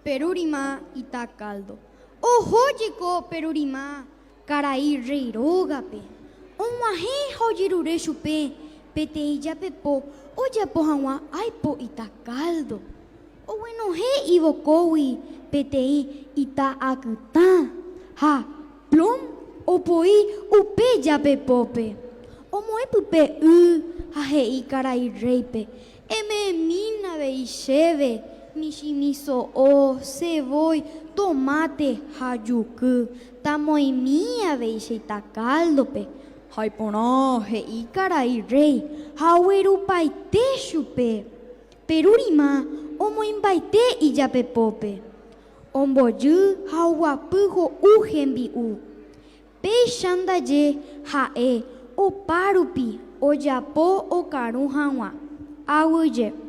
Perurima ita káldo. Oho jeko Perurima karai rréi rógape. Og̃uahẽ ha ojerure chupe peteĩ japepo ojapo hag̃ua aipo ita káldo. Oguenohẽ ivokógui peteĩ ita akytã ha plom opoi upe japepópe. Omoĩ pype y ha he'i karai rréipe, Eme'ẽmína avei chéve michĩmi so'o, sevói, tomáte ha juky, tamoĩmi avei che ita káldope. Ha iporã, he'i karai rréi, ha oguerupaite chupe. Perurima omoĩmbaite ijapepópe, ombojy ha oguapy ho'u hembi'u. Péicha ndaje ha'e opárupi ojapo okaru hag̃ua. Aguyje.